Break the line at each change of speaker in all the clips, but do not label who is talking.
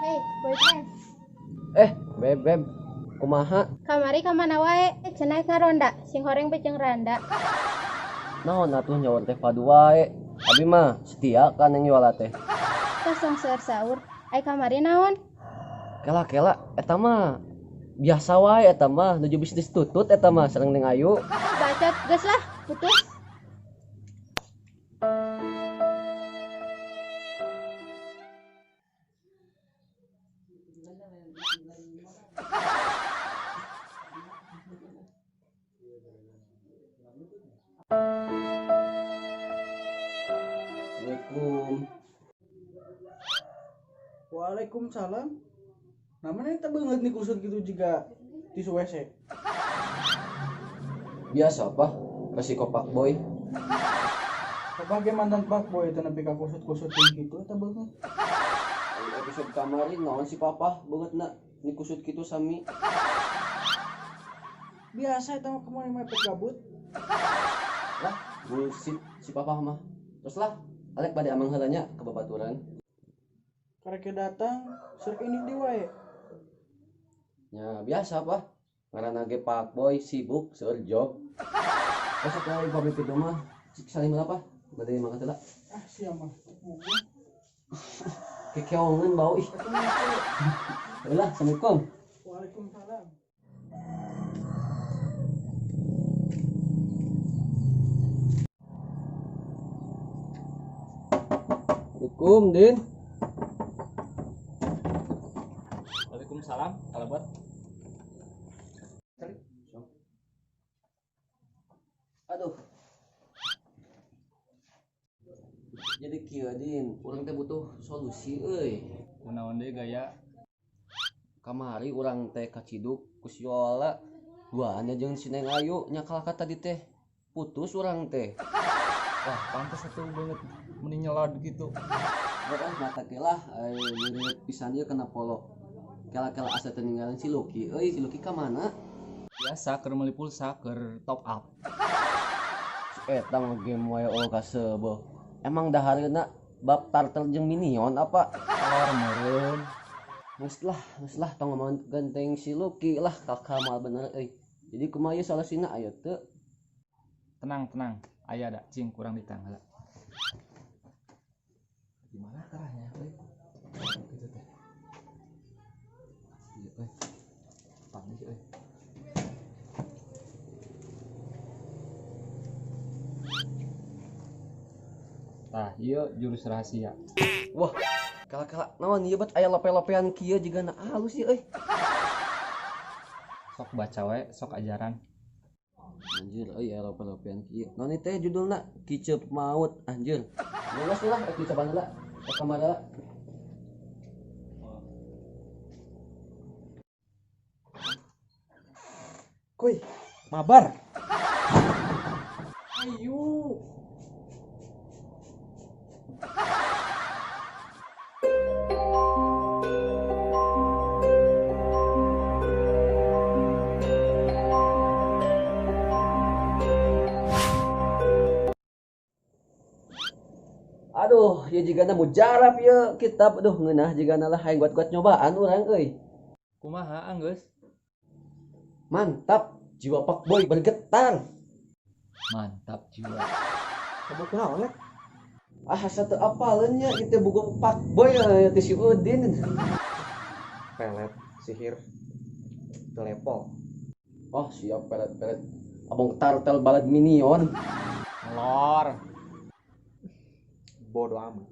Hey, boyfriend.
Beb, beb, kumaha?
Kamari ka mana wae? Cenah ngaronda, sing horeng be jeung randa.
Naon atuh nyawer teh padu wae. Abi mah setia kan yang jual teh.
Kosong seur-saur. Ai kamari naon?
Kela-kela eta mah biasa wae eta mah nuju bisnis tutut eta mah sareng Neng Ayu.
Bacot geus lah, putus.
Assalamualaikum.
Waalaikumsalam. Namanya eta beungeut nih kusut gitu juga tisu WC.
Biasa apa? Resiko pak boy.
Sebagai mantan pak boy itu nepi ka kusut-kusut gitu eta beungeut.
Episode kamari naon si papa beungeutna ni kusut kitu sami.
Biasa eta mah kemana mepet gabut.
Lah, bullshit si papa mah. Terus lah, alek bade amang heula nya ke babaturan.
Karek datang, surk ini di wae.
Ya biasa apa? Ngaranna ge pak boy sibuk seur job. Besok wae pamit kitu mah. Cik salim heula apa? Bade makan heula.
Ah, sia mah.
Kekeongan bau ih. Heula, assalamualaikum.
Waalaikumsalam.
Assalamualaikum, Din.
Waalaikumsalam, kalabat.
Aduh. Jadi kieu Din, urang teh butuh solusi euy.
Kunaon deui gaya?
Kamari urang teh kaciduk ku si Yola. Duaan jeung si Neng Ayu nya kalaka tadi teh. Putus urang teh.
Wah, pantes atuh beungeut meni nyelod gitu.
Heeh, mata ge lah ai nyeureut pisan ieu kena polo. Kela-kela asa teh ninggalan si Lucky euy, si Lucky ka mana?
Biasa keur meuli pulsa, keur top up.
Eta mah game wae oh kasebeuh. Emang dahareuna bab turtle jeung minion apa?
Kolor meureun.
Geus lah tong ngomong ganteng si Lucky lah kakak mal bener euy. Jadi kumaha ieu solusina aya teu?
Tenang, tenang. Aya da cing kurang ditang heula. Gimana caranya euy? Gitu teh. Ieu euy. Panggih euy. Tah, ieu jurus rahasia.
Wah, kala-kala naon ieu bet aya lope-lopean kieu jigana halus ieu euy.
Sok baca we, sok ajaran.
Anjir euy aya lope-lopean kieu. Naon ieu teh judulna? Kiceup Maut anjir. Geus lah rek dicobaan heula. Rek kamari heula.
Kuy, mabar. Ayo.
Aduh, ya jigana mujarab ya kitab. Aduh, ngeunah jigana lah hayang kuat-kuat nyobaan urang euy.
Kumaha anggeus?
Mantap, jiwa pak boy bergetar.
Mantap jiwa.
Kamu kunaon lek?
Ah, asa teu apaleun nya ieu teh buku pak boy ya teh si Udin.
Pelet, sihir, telepon.
Oh, siap pelet-pelet. Abang tartel balad minion.
Ngelor.
Bodoh amat.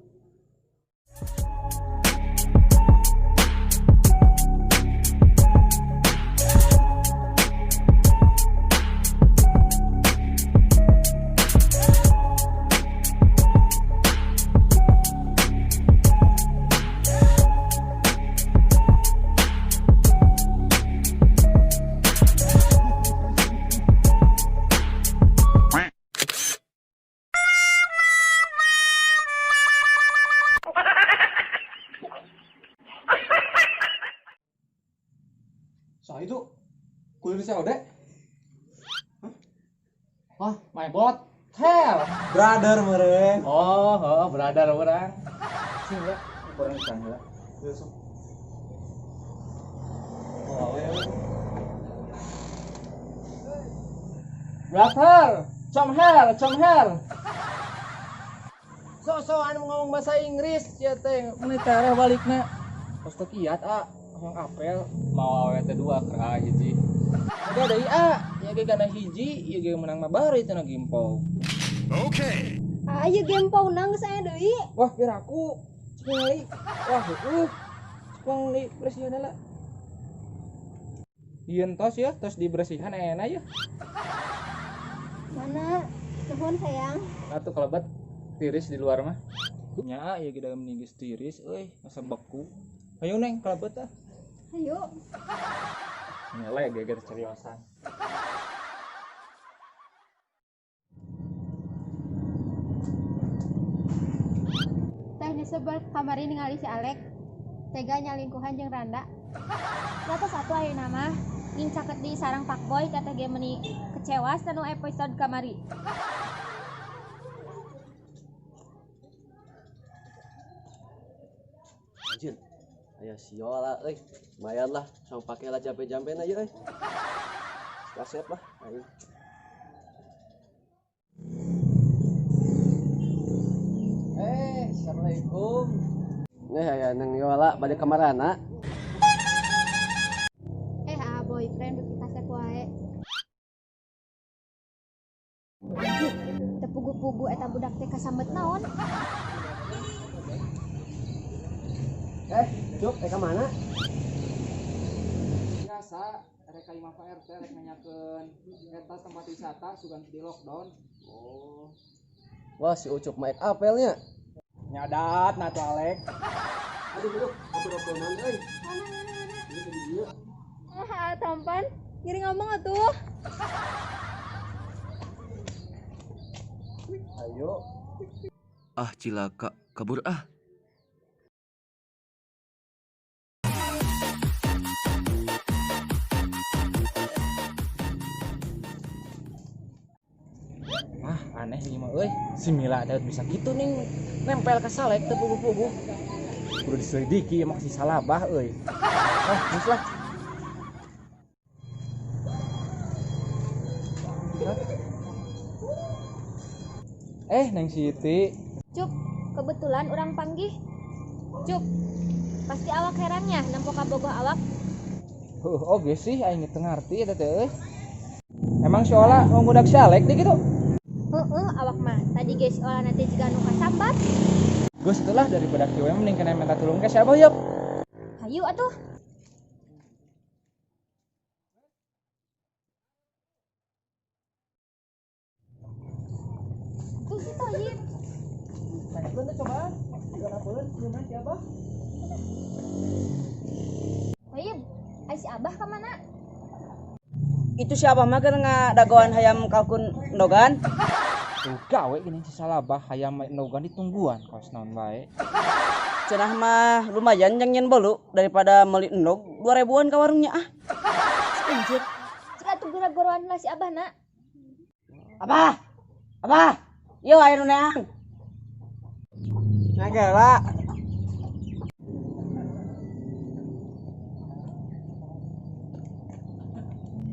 Sah itu kulir si Ode.
Hah? Wah, my bot. Hell.
Brother meren.
Oh, oh, brother orang. Sing lah,
kurang ikan lah. Besok.
Awewe.
Brother, come here, come here. So-soan ngomong bahasa Inggris ya teh, mun tereh balikna. Tos teu kiat ah, hoyong apel.
Mau awewe teh dua keur hiji.
Udah deui ah, ieu ge gana hiji, ieu ge menang mah bari teh na gimpau.
Okay.
Ah, ieu gempau nang geus aya deui.
Wah, biar aku cek ningali. Wah, heueuh. Cek di bersihan lah. Ieu tos ya, tos dibersihan enak ya.
Mana? Nuhun sayang.
Atuh kalebet tiris di luar mah.
Nya, ieu ge dalam geus tiris euy, masa beku. Ayo neng kalebet ah.
Ayo.
Nyele geger ceriosan.
Teh disebut kamari ningali si Alek. Tega nyalingkuhan jeung Randa.
Lalu satu ayeuna mah ngincaket di sarang Pak Boy kata ge meuni kecewa sanu episode kamari.
Anjir. Aya siola euy. Lumayan lah, sama pake lah jampe-jampe na ieu euy. Kasep lah aing.
Assalamualaikum.
Nih aya nang Yola bade ka marana.
Ah boyfriend beuki kasep wae.
Teu pugu-pugu eta budak teh kasambet naon?
Cuk, ka mana?
Biasa, rek ka imah Pak RT rek nanyakeun eta tempat wisata sugan di lockdown.
Oh. Wah, si Ucup mah apelnya.
Nyadat nah tuh Alek.
Aduh, aduh, ngobrol-ngobrolan euy.
Mana?
Ini di dieu.
Ah, tampan. Ngiri ngomong atuh.
Ayo.
Ah cilaka, kabur ah.
Ah, aneh ini mah euy. Si Mila teh bisa gitu nih nempel ke Salek teu pugu-pugu. Kudu diselidiki emang si salabah euy. Ah, geus lah. Neng Siti.
Cup, kebetulan urang panggih. Cup, pasti awak herannya nempo kabogoh awak.
Heuh, oge sih aing teu ngarti eta teh euy. Emang si Ola mau ngudak si Alek deh gitu?
Heeh, awak mah tadi ge si Ola nanti jiga nu kasambat.
Geus itulah daripada kieu mending kena minta tulung ke siapa yeup.
Hayu atuh. Tuh si Toyib.
Tanyakeun teh cobaan. Diganapeun kumaha si Abah?
Toyib, ai si Abah ka mana?
Itu si Abah mah keur ngadagoan hayam kalkun endogan.
Tuh gawe gini si salabah hayam endogan ditungguan kaos naon bae.
Cenah mah lumayan jang nyen bolu daripada meuli endog 2000-an ka warungnya ah.
Anjir. Cik atuh gura-guraan lah si Abah na.
Abah. Abah. Yo aya nu neang.
Nah, gela.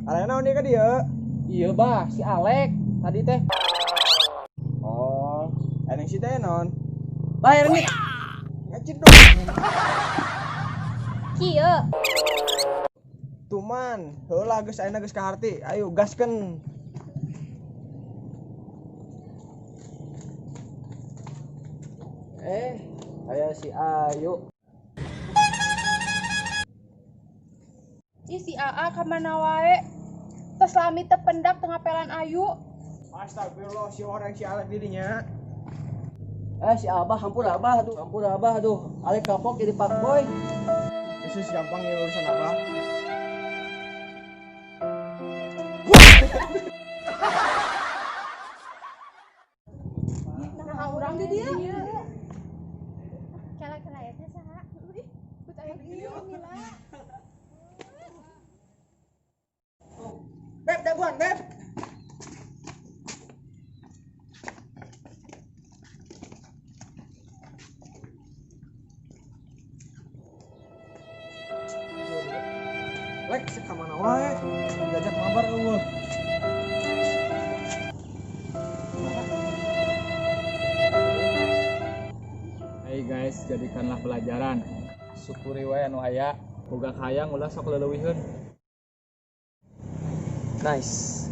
Araya naon ieu ka dieu?
Iya bah, si Alek tadi teh.
Oh, aya si teh non.
Bah leungit.
Ngacit dong.
Kieu.
Tuman, heula geus ayeuna geus kaharti. Ayo gaskeun.
Aya si Ayu.
Ih si AA ka mana wae? Tos lami teu pendak teu ngapelan Ayu.
Astagfirullah si orang si Alek didinya.
Si Abah hampura Abah aduh, hampura Abah aduh. Alek kapok jadi pak boy.
Yesus gampang ya urusan Abah.
Nah, urang di dieu.
Kala-kala eta saha?
Ih, bet aya di dieu Mila.
Beb, daguan, Beb.
Lek sih ka mana wae. Diajak mabar eueuh.
Hey guys, jadikanlah pelajaran. Syukuri wae anu aya, boga hayang ulah sok leleuwiheun.
Nice.